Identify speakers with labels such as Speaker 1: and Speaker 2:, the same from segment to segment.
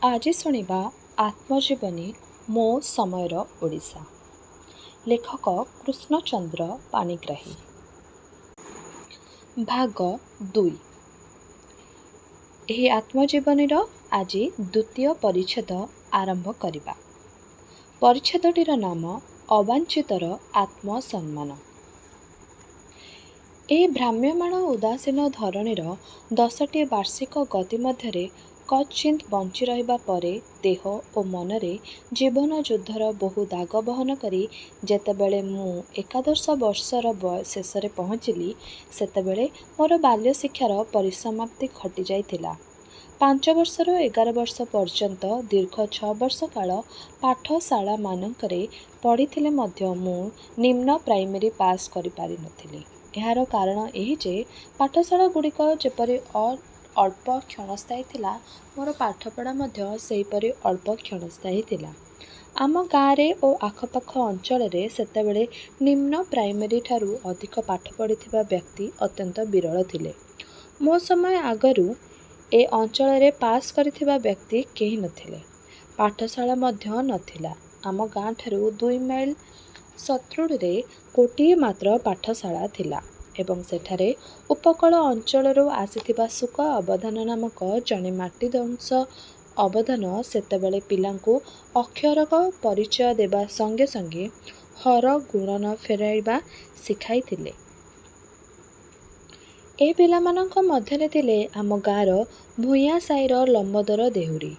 Speaker 1: ଆଜି ଶୁଣିବା ଆତ୍ମଜୀବନୀ ମୋ ସମୟର ଓଡ଼ିଶା, ଲେଖକ କୃଷ୍ଣଚନ୍ଦ୍ର ପାଣିଗ୍ରାହୀ, ଭାଗ 2। ଏହି ଆତ୍ମଜୀବନୀର ଆଜି ଦ୍ୱିତୀୟ ପରିଚ୍ଛେଦ ଆରମ୍ଭ କରିବା। ପରିଚ୍ଛେଦଟିର ନାମ ଅବାଞ୍ଛିତର ଆତ୍ମସମ୍ମାନ। ଏହି ଭ୍ରାମ୍ୟମାଣ ଉଦାସୀନ ଧରଣୀର 10ଟି ବାର୍ଷିକ ଗତି ମଧ୍ୟରେ କଶ୍ଚିତ୍ ବଞ୍ଚି ରହିବା ପରେ ଦେହ ଓ ମନରେ ଜୀବନ ଯୁଦ୍ଧର ବହୁ ଦାଗ ବହନ କରି ଯେତେବେଳେ ମୁଁ 11 ବର୍ଷର ଶେଷରେ ପହଞ୍ଚିଲି, ସେତେବେଳେ ମୋର ବାଲ୍ୟଶିକ୍ଷାର ପରିସମାପ୍ତି ଘଟିଯାଇଥିଲା। 5 ବର୍ଷରୁ 11 ବର୍ଷ ପର୍ଯ୍ୟନ୍ତ ଦୀର୍ଘ 6 ବର୍ଷ କାଳ ପାଠଶାଳାମାନଙ୍କରେ ପଢ଼ିଥିଲେ ମଧ୍ୟ ମୁଁ ନିମ୍ନ ପ୍ରାଇମେରୀ ପାସ୍ କରିପାରିନଥିଲି। ଏହାର କାରଣ ଏହି ଯେ, ପାଠଶାଳାଗୁଡ଼ିକ ଯେପରି ଅଳ୍ପ କ୍ଷଣସ୍ଥାୟୀ ଥିଲା, ମୋର ପାଠପଢ଼ା ମଧ୍ୟ ସେହିପରି ଅଳ୍ପ କ୍ଷଣସ୍ଥାୟୀ ଥିଲା। ଆମ ଗାଆଁରେ ଓ ଆଖପାଖ ଅଞ୍ଚଳରେ ସେତେବେଳେ ନିମ୍ନ ପ୍ରାଇମେରୀଠାରୁ ଅଧିକ ପାଠ ପଢ଼ିଥିବା ବ୍ୟକ୍ତି ଅତ୍ୟନ୍ତ ବିରଳ ଥିଲେ। ମୋ ସମୟ ଆଗରୁ ଏ ଅଞ୍ଚଳରେ ପାସ୍ କରିଥିବା ବ୍ୟକ୍ତି କେହି ନଥିଲେ। ପାଠଶାଳା ମଧ୍ୟ ନଥିଲା। ଆମ ଗାଆଁଠାରୁ 2 ମାଇଲ ସତୃଳିରେ ଗୋଟିଏ ମାତ୍ର ପାଠଶାଳା ଥିଲା ଏବଂ ସେଠାରେ ଉପକୂଳ ଅଞ୍ଚଳରୁ ଆସିଥିବା ଶୁକ ଅବଧାନ ନାମକ ଜଣେ ମାଟିଦଉଁଶ ଅବଧାନ ସେତେବେଳେ ପିଲାଙ୍କୁ ଅକ୍ଷରର ପରିଚୟ ଦେବା ସଙ୍ଗେ ସଙ୍ଗେ ହର ଗୁଣନ ଫେରାଇବା ଶିଖାଇଥିଲେ। ଏ ପିଲାମାନଙ୍କ ମଧ୍ୟରେ ଥିଲେ ଆମ ଗାଆଁର ଭୂୟାଁ ସାହିର ଲମ୍ବୋଦର ଦେହୁରୀ।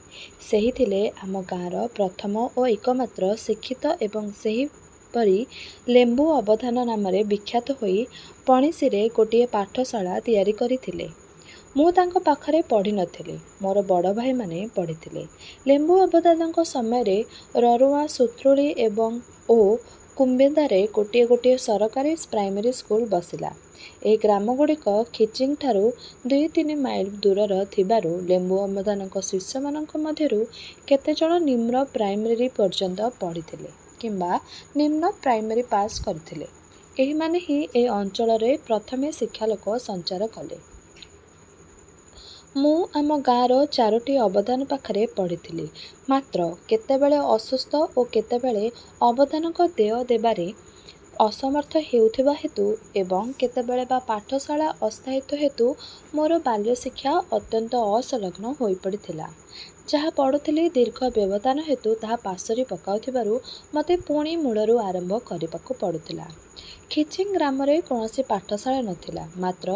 Speaker 1: ସେହି ଥିଲେ ଆମ ଗାଆଁର ପ୍ରଥମ ଓ ଏକମାତ୍ର ଶିକ୍ଷିତ ଏବଂ ସେହିପରି ଲେମ୍ବୁ ଅବଧାନ ନାମରେ ବିଖ୍ୟାତ ହୋଇ ପଣିଶିରେ ଗୋଟିଏ ପାଠଶାଳା ତିଆରି କରିଥିଲେ। ମୁଁ ତାଙ୍କ ପାଖରେ ପଢ଼ିନଥିଲି, ମୋର ବଡ଼ ଭାଇମାନେ ପଢ଼ିଥିଲେ। ଲେମ୍ବୁ ଅବଧାନଙ୍କ ସମୟରେ ରରୁଆଁ ସୁତୃଳି ଓ କୁମ୍ବିନ୍ଦାରେ ଗୋଟିଏ ଗୋଟିଏ ସରକାରୀ ପ୍ରାଇମେରୀ ସ୍କୁଲ ବସିଲା। ଏହି ଗ୍ରାମଗୁଡ଼ିକ ଖିଚିଙ୍ଗଠାରୁ 2-3 ମାଇଲ ଦୂରରେ ଥିବାରୁ ଲେମ୍ବୁ ଅବଧାନଙ୍କ ଶିଷ୍ୟମାନଙ୍କ ମଧ୍ୟରୁ କେତେଜଣ ନିମ୍ନ ପ୍ରାଇମେରୀ ପର୍ଯ୍ୟନ୍ତ ପଢ଼ିଥିଲେ କିମ୍ବା ନିମ୍ନ ପ୍ରାଇମେରୀ ପାସ୍ କରିଥିଲେ। ଏହିମାନେ ହିଁ ଏ ଅଞ୍ଚଳରେ ପ୍ରଥମେ ଶିକ୍ଷାଲୋକ ସଞ୍ଚାର କଲେ। ମୁଁ ଆମ ଗାଆଁର ଚାରୋଟି ଅବଧାନ ପାଖରେ ପଢ଼ିଥିଲି। ମାତ୍ର କେତେବେଳେ ଅସୁସ୍ଥ ଓ କେତେବେଳେ ଅବଧାନଙ୍କ ଦେୟ ଦେବାରେ ଅସମର୍ଥ ହେଉଥିବା ହେତୁ ଏବଂ କେତେବେଳେ ବା ପାଠଶାଳା ଅସ୍ଥାୟିତ୍ୱ ହେତୁ ମୋର ବାଲ୍ୟଶିକ୍ଷା ଅତ୍ୟନ୍ତ ଅସଂଲଗ୍ନ ହୋଇପଡ଼ିଥିଲା। ଯାହା ପଢ଼ୁଥିଲି, ଦୀର୍ଘ ବ୍ୟବଧାନ ହେତୁ ତାହା ପାସୋରି ପକାଉଥିବାରୁ ମୋତେ ପୁଣି ମୂଳରୁ ଆରମ୍ଭ କରିବାକୁ ପଡୁଥିଲା। ଖିଚିଙ୍ଗ ଗ୍ରାମରେ କୌଣସି ପାଠଶାଳା ନଥିଲା। ମାତ୍ର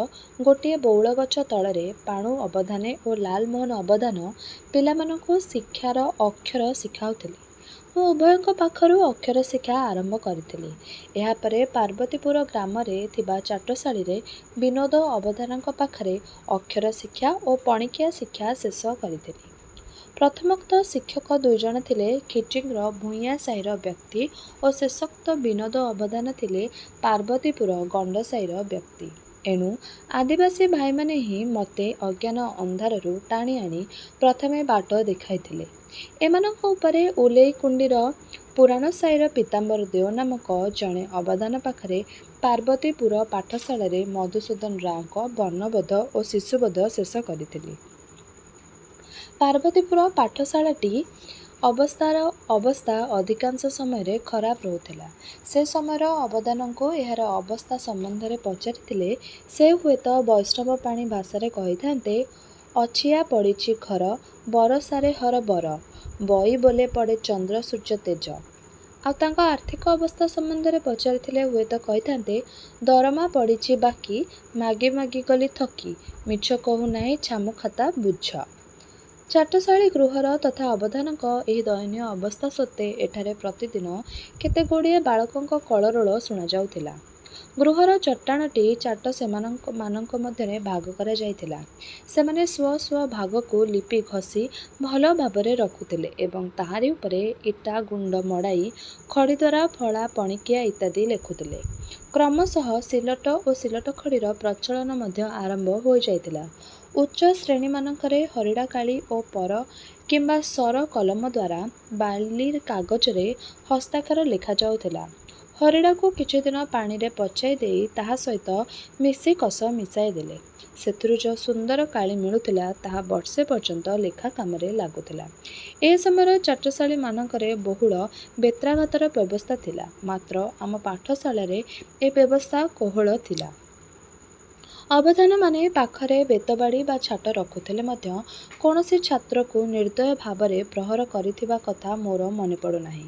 Speaker 1: ଗୋଟିଏ ବଉଳଗଛ ତଳରେ ପାଣୁ ଅବଧାନେ ଓ ଲାଲମୋହନ ଅବଧାନ ପିଲାମାନଙ୍କୁ ଶିକ୍ଷାର ଅକ୍ଷର ଶିଖାଉଥିଲେ। ମୁଁ ଉଭୟଙ୍କ ପାଖରୁ ଅକ୍ଷର ଶିକ୍ଷା ଆରମ୍ଭ କରିଥିଲି। ଏହାପରେ ପାର୍ବତୀପୁର ଗ୍ରାମରେ ଥିବା ଚାଟଶାଳୀରେ ବିନୋଦ ଅବଧାନଙ୍କ ପାଖରେ ଅକ୍ଷର ଶିକ୍ଷା ଓ ପଣିକିଆ ଶିକ୍ଷା ଶେଷ କରିଥିଲି। ପ୍ରଥମୋକ୍ତ ଶିକ୍ଷକ ଦୁଇଜଣ ଥିଲେ ଖିଚିଙ୍ଗର ଭୂୟାଁ ସାହିର ବ୍ୟକ୍ତି ଓ ଶେଷୋକ୍ତ ବିନୋଦ ଅବଧାନ ଥିଲେ ପାର୍ବତୀପୁର ଗଣ୍ଡସାହିର ବ୍ୟକ୍ତି। ଏଣୁ ଆଦିବାସୀ ଭାଇମାନେ ହିଁ ମୋତେ ଅଜ୍ଞାନ ଅନ୍ଧାରରୁ ଟାଣିଆଣି ପ୍ରଥମେ ବାଟ ଦେଖାଇଥିଲେ। ଏମାନଙ୍କ ଉପରେ ଉଲେଇକୁଣ୍ଡିର ପୁରାଣସାହିର ପୀତାମ୍ବର ଦେଓ ନାମକ ଜଣେ ଅବଧାନ ପାଖରେ ପାର୍ବତୀପୁର ପାଠଶାଳାରେ ମଧୁସୂଦନ ରାଓଙ୍କ ବର୍ଣ୍ଣବୋଧ ଓ ଶିଶୁବୋଧ ଶେଷ କରିଥିଲି। ପାର୍ବତୀପୁର ପାଠଶାଳାଟି ଅବସ୍ଥା ଅଧିକାଂଶ ସମୟରେ ଖରାପ ରହୁଥିଲା। ସେ ସମୟର ଅବଧାନଙ୍କୁ ଏହାର ଅବସ୍ଥା ସମ୍ବନ୍ଧରେ ପଚାରିଥିଲେ ସେ ହୁଏତ ବୈଷ୍ଣବ ପାଣି ଭାଷାରେ କହିଥାନ୍ତେ, ଅଛିଆ ପଡ଼ିଛି ଘର ବରଷାରେ ହରବର, ବଇ ବୋଲେ ପଡ଼େ ଚନ୍ଦ୍ର ସୂର୍ଯ୍ୟ ତେଜ। ଆଉ ତାଙ୍କ ଆର୍ଥିକ ଅବସ୍ଥା ସମ୍ବନ୍ଧରେ ପଚାରିଥିଲେ ହୁଏତ କହିଥାନ୍ତେ, ଦରମା ପଡ଼ିଛି ବାକି, ମାଗି ମାଗି ଗଲି ଥକି, ମିଛ କହୁନାହିଁ ଛାମୁଖାତା ବୁଝ। ଚାଟଶାଳୀ ଗୃହର ତଥା ଅବଧାନଙ୍କ ଏହି ଦୟନୀୟ ଅବସ୍ଥା ସତ୍ତ୍ୱେ ଏଠାରେ ପ୍ରତିଦିନ କେତେଗୁଡ଼ିଏ ବାଳକଙ୍କ କଳରୋଳ ଶୁଣାଯାଉଥିଲା। ଗୃହର ଚଟାଣଟି ଚାଟ ମାନଙ୍କ ମଧ୍ୟରେ ଭାଗ କରାଯାଇଥିଲା। ସେମାନେ ସ୍ୱ ସ୍ୱ ଭାଗକୁ ଲିପି ଘଷି ଭଲ ଭାବରେ ରଖୁଥିଲେ ଏବଂ ତାହାରି ଉପରେ ଇଟା ଗୁଣ୍ଡ ମଡ଼ାଇ ଖଡ଼ିଦ୍ୱାରା ଫଳା ପଣିକିଆ ଇତ୍ୟାଦି ଲେଖୁଥିଲେ। କ୍ରମଶଃ ସିଲଟ ଓ ସିଲଟଖଡ଼ିର ପ୍ରଚଳନ ମଧ୍ୟ ଆରମ୍ଭ ହୋଇଯାଇଥିଲା। ଉଚ୍ଚ ଶ୍ରେଣୀମାନଙ୍କରେ ହରିଡ଼ାକାଳି ଓ ପର କିମ୍ବା ସର କଲମଦ୍ୱାରା ବାଲି କାଗଜରେ ହସ୍ତାକ୍ଷର ଲେଖାଯାଉଥିଲା। ହରିଡ଼ାକୁ କିଛିଦିନ ପାଣିରେ ପଚାଇ ଦେଇ ତାହା ସହିତ ମିଶିକସ ମିଶାଇଦେଲେ ସେଥିରୁ ଯେଉଁ ସୁନ୍ଦର କାଳି ମିଳୁଥିଲା, ତାହା ବର୍ଷେ ପର୍ଯ୍ୟନ୍ତ ଲେଖା କାମରେ ଲାଗୁଥିଲା। ଏ ସମୟର ଚାଟଶାଳୀମାନଙ୍କରେ ବହୁଳ ବେତ୍ରାଘାତର ବ୍ୟବସ୍ଥା ଥିଲା; ମାତ୍ର ଆମ ପାଠଶାଳାରେ ଏ ବ୍ୟବସ୍ଥା କୋହଳ ଥିଲା। ଅବଧାନମାନେ ପାଖରେ ବେତବାଡ଼ି ବା ଛାଟ ରଖୁଥିଲେ ମଧ୍ୟ କୌଣସି ଛାତ୍ରକୁ ନିର୍ଦ୍ଦୟ ଭାବରେ ପ୍ରହାର କରିଥିବା କଥା ମୋର ମନେ ପଡ଼ୁନାହିଁ।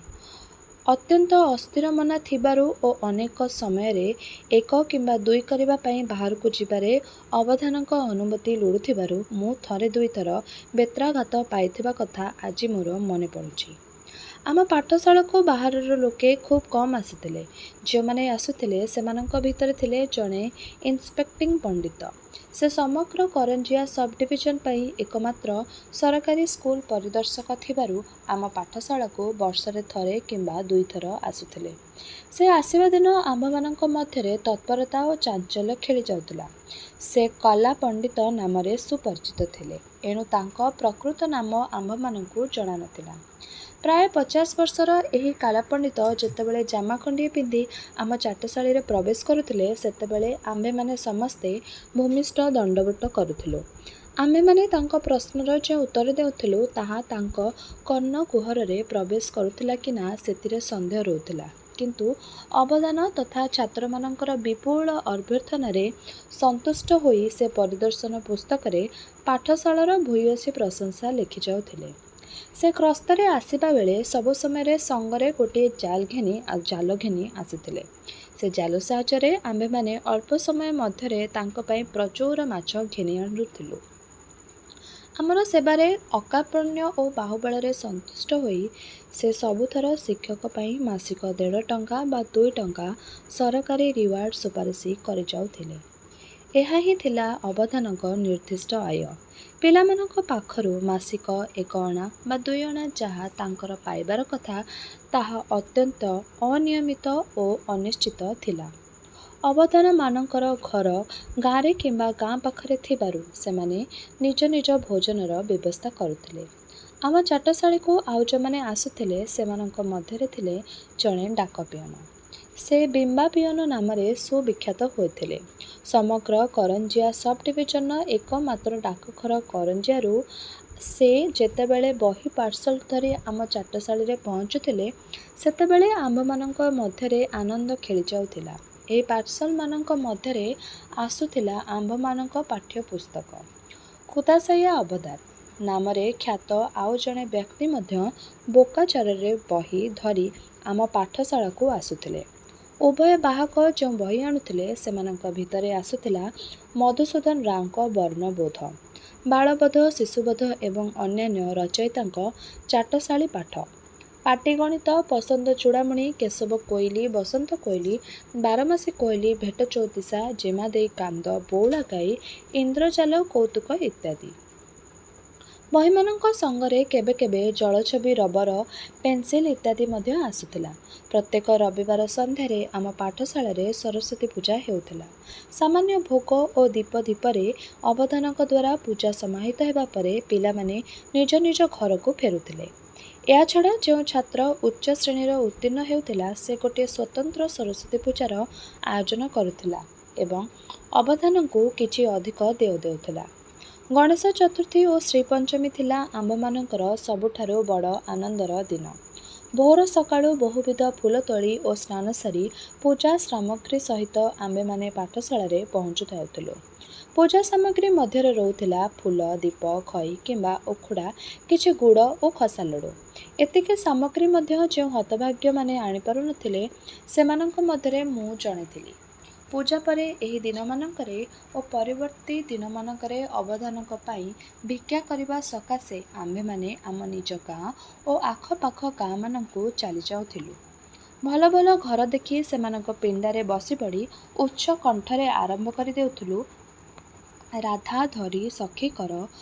Speaker 1: ଅତ୍ୟନ୍ତ ଅସ୍ଥିରମନା ଥିବାରୁ ଓ ଅନେକ ସମୟରେ ଏକ କିମ୍ବା ଦୁଇ କରିବା ପାଇଁ ବାହାରକୁ ଯିବାରେ ଅବଧାନଙ୍କ ଅନୁମତି ଲୋଡୁଥିବାରୁ ମୁଁ ଥରେ ଦୁଇଥର ବେତ୍ରାଘାତ ପାଇଥିବା କଥା ଆଜି ମୋର ମନେ ପଡ଼ୁଛି। ଆମ ପାଠଶାଳାକୁ ବାହାରର ଲୋକେ ଖୁବ୍ କମ୍ ଆସୁଥିଲେ। ଯେଉଁମାନେ ଆସୁଥିଲେ, ସେମାନଙ୍କ ଭିତରେ ଥିଲେ ଜଣେ ଇନିସ୍ପେକ୍ଟିଂ ପଣ୍ଡିତ। ସେ ସମଗ୍ର କରଞ୍ଜିଆ ସବ୍-ଡିଭିଜନ ପାଇଁ ଏକମାତ୍ର ସରକାରୀ ସ୍କୁଲ ପରିଦର୍ଶକ ଥିବାରୁ ଆମ ପାଠଶାଳାକୁ ବର୍ଷରେ ଥରେ କିମ୍ବା ଦୁଇଥର ଆସୁଥିଲେ। ସେ ଆସିବା ଦିନ ଆମ୍ଭମାନଙ୍କ ମଧ୍ୟରେ ତତ୍ପରତା ଓ ଚାଞ୍ଚଲ୍ୟ ଖେଳି ଯାଉଥିଲା। ସେ କାଲା ପଣ୍ଡିତ ନାମରେ ସୁପରିଚିତ ଥିଲେ। ଏଣୁ ତାଙ୍କ ପ୍ରକୃତ ନାମ ଆମ୍ଭମାନଙ୍କୁ ଜଣା ନ ଥିଲା। ପ୍ରାୟ 50 ବର୍ଷର ଏହି କାଲା ପଣ୍ଡିତ ଯେତେବେଳେ ଜାମା ଖଣ୍ଡିଏ ପିନ୍ଧି ଆମ ଚାଟଶାଳୀରେ ପ୍ରବେଶ କରୁଥିଲେ, ସେତେବେଳେ ଆମ୍ଭେମାନେ ସମସ୍ତେ ଭୂମିଷ୍ଠ ଦଣ୍ଡବତ କରୁଥିଲୁ। ଆମ୍ଭେମାନେ ତାଙ୍କ ପ୍ରଶ୍ନର ଯେଉଁ ଉତ୍ତର ଦେଉଥିଲୁ, ତାହା ତାଙ୍କ କର୍ଣ୍ଣକୁହରରେ ପ୍ରବେଶ କରୁଥିଲା କି ନା, ସେଥିରେ ସନ୍ଦେହ ରହୁଥିଲା; କିନ୍ତୁ ଅବଧାନ ତଥା ଛାତ୍ରମାନଙ୍କର ବିପୁଳ ଅଭ୍ୟର୍ଥନାରେ ସନ୍ତୁଷ୍ଟ ହୋଇ ସେ ପରିଦର୍ଶନ ପୁସ୍ତକରେ ପାଠଶାଳାର ଭୂୟସୀ ପ୍ରଶଂସା ଲେଖିଯାଉଥିଲେ। ସେ ଗସ୍ତରେ ଆସିବାବେଳେ ସବୁ ସମୟରେ ସଙ୍ଗରେ ଗୋଟିଏ ଜାଲ ଘେନି ଆସୁଥିଲେ। ସେ ଜାଲ ସାହାଯ୍ୟରେ ଆମ୍ଭେମାନେ ଅଳ୍ପ ସମୟ ମଧ୍ୟରେ ତାଙ୍କ ପାଇଁ ପ୍ରଚୁର ମାଛ ଘେନି ଆଣୁଥିଲୁ। ଆମର ସେବାରେ ଅକାର୍ପଣ୍ୟ ଓ ବାହୁବଳରେ ସନ୍ତୁଷ୍ଟ ହୋଇ ସେ ସବୁଥର ଶିକ୍ଷକ ପାଇଁ ମାସିକ ଦେଢ଼ ଟଙ୍କା ବା 2 ଟଙ୍କା ସରକାରୀ ରିୱାର୍ଡ଼ ସୁପାରିସ କରିଯାଉଥିଲେ। ଏହା ହିଁ ଥିଲା ଅବଧାନଙ୍କ ନିର୍ଦ୍ଦିଷ୍ଟ ଆୟ। ପିଲାମାନଙ୍କ ପାଖରୁ ମାସିକ 1 ଅଣା ବା 2 ଅଣା ଯାହା ତାଙ୍କର ପାଇବାର କଥା, ତାହା ଅତ୍ୟନ୍ତ ଅନିୟମିତ ଓ ଅନିଶ୍ଚିତ ଥିଲା। ଅବଧାନମାନଙ୍କର ଘର ଗାଁରେ କିମ୍ବା ଗାଁ ପାଖରେ ଥିବାରୁ ସେମାନେ ନିଜ ନିଜ ଭୋଜନର ବ୍ୟବସ୍ଥା କରୁଥିଲେ। ଆମ ଚାଟଶାଳୀକୁ ଆଉ ଯେଉଁମାନେ ଆସୁଥିଲେ, ସେମାନଙ୍କ ମଧ୍ୟରେ ଥିଲେ ଜଣେ ଡାକ ପିଅନ। ସେ ବିମ୍ବା ପିଅନ ନାମରେ ସୁବିଖ୍ୟାତ ହୋଇଥିଲେ। ସମଗ୍ର କରଞ୍ଜିଆ ସବ୍-ଡିଭିଜନର ଏକମାତ୍ର ଡାକଘର କରଞ୍ଜିଆରୁ ସେ ଯେତେବେଳେ ବହି ପାର୍ସଲ ଧରି ଆମ ଚାଟଶାଳୀରେ ପହଞ୍ଚୁଥିଲେ, ସେତେବେଳେ ଆମ୍ଭମାନଙ୍କ ମଧ୍ୟରେ ଆନନ୍ଦ ଖେଳିଯାଉଥିଲା। ଏହି ପାର୍ସଲମାନଙ୍କ ମଧ୍ୟରେ ଆସୁଥିଲା ଆମ୍ଭମାନଙ୍କ ପାଠ୍ୟପୁସ୍ତକ। କୁଦାସୈୟା ଅବଧାନ ନାମରେ ଖ୍ୟାତ ଆଉ ଜଣେ ବ୍ୟକ୍ତି ମଧ୍ୟ ବୋକାଚାରରେ ବହି ଧରି ଆମ ପାଠଶାଳାକୁ ଆସୁଥିଲେ। ଉଭୟ ବାହକ ଯେଉଁ ବହି ଆଣୁଥିଲେ, ସେମାନଙ୍କ ଭିତରେ ଆସୁଥିଲା ମଧୁସୂଦନ ରାଓଙ୍କ ବର୍ଣ୍ଣବୋଧ, ବାଳବୋଧ, ଶିଶୁବୋଧ ଏବଂ ଅନ୍ୟାନ୍ୟ ରଚୟିତାଙ୍କ ଚାଟଶାଳୀ ପାଠ, ପାଟିଗଣିତ, ପସନ୍ଦ ଚୂଡ଼ାମଣି, କେଶବ କୋଇଲି, ବସନ୍ତ କୋଇଲି, ବାରମାସୀ କୋଇଲି, ଭେଟ ଚଉତିଶା, ଜେମାଦେଈ କାନ୍ଦ, ବଉଳା ଗାଈ, ଇନ୍ଦ୍ରଜାଲ କୌତୁକ ଇତ୍ୟାଦି। ବହିମାନଙ୍କ ସଙ୍ଗରେ କେବେ କେବେ ଜଳଛବି, ରବର, ପେନ୍ସିଲ ଇତ୍ୟାଦି ମଧ୍ୟ ଆସୁଥିଲା। ପ୍ରତ୍ୟେକ ରବିବାର ସନ୍ଧ୍ୟାରେ ଆମ ପାଠଶାଳାରେ ସରସ୍ୱତୀ ପୂଜା ହେଉଥିଲା। ସାମାନ୍ୟ ଭୋଗ ଓ ଦୀପଧୂପରେ ଅବଧାନଙ୍କ ଦ୍ୱାରା ପୂଜା ସମାହିତ ହେବା ପରେ ପିଲାମାନେ ନିଜ ନିଜ ଘରକୁ ଫେରୁଥିଲେ। ଏହାଛଡ଼ା ଯେଉଁ ଛାତ୍ର ଉଚ୍ଚ ଶ୍ରେଣୀରେ ଉତ୍ତୀର୍ଣ୍ଣ ହେଉଥିଲା, ସେ ଗୋଟିଏ ସ୍ୱତନ୍ତ୍ର ସରସ୍ୱତୀ ପୂଜାର ଆୟୋଜନ କରୁଥିଲା ଏବଂ ଅବଧାନଙ୍କୁ କିଛି ଅଧିକ ଦେୟ ଦେଉଥିଲା। ଗଣେଶ ଚତୁର୍ଥୀ ଓ ଶ୍ରୀପଞ୍ଚମୀ ଥିଲା ଆମ୍ଭମାନଙ୍କର ସବୁଠାରୁ ବଡ଼ ଆନନ୍ଦର ଦିନ। ଭୋର ସକାଳୁ ବହୁବିଧ ଫୁଲ ତୋଳି ଓ ସ୍ନାନ ସାରି ପୂଜା ସାମଗ୍ରୀ ସହିତ ଆମ୍ଭେମାନେ ପାଠଶାଳାରେ ପହଞ୍ଚି ଯାଉଥିଲୁ। ପୂଜା ସାମଗ୍ରୀ ମଧ୍ୟରେ ରହୁଥିଲା ଫୁଲ, ଦୀପ, ଖଇ କିମ୍ବା ଉଖୁଡ଼ା, କିଛି ଗୁଡ଼ ଓ ଖସା ଲଡ଼ୁ। ଏତିକି ସାମଗ୍ରୀ ମଧ୍ୟ ଯେଉଁ ହତଭାଗ୍ୟମାନେ ଆଣିପାରୁ ନ ଥିଲେ, ସେମାନଙ୍କ ମଧ୍ୟରେ ମୁଁ ଜଣେ ଥିଲି। ପୂଜା ପରେ ଏହି ଦିନମାନଙ୍କରେ ଓ ପରବର୍ତ୍ତୀ ଦିନମାନଙ୍କରେ ଅବଧାନଙ୍କ ପାଇଁ ଭିକ୍ଷା କରିବା ସକାଶେ ଆମ୍ଭେମାନେ ଆମ ନିଜ ଗାଁ ଓ ଆଖପାଖ ଗାଁମାନଙ୍କୁ ଚାଲିଯାଉଥିଲୁ। ଭଲ ଭଲ ଘର ଦେଖି ସେମାନଙ୍କ ପିଣ୍ଡାରେ ବସିପଡ଼ି ଉଚ୍ଚ କଣ୍ଠରେ ଆରମ୍ଭ କରି ଦେଉଥିଲୁ, ରାଧା ଧରି ସଖି କର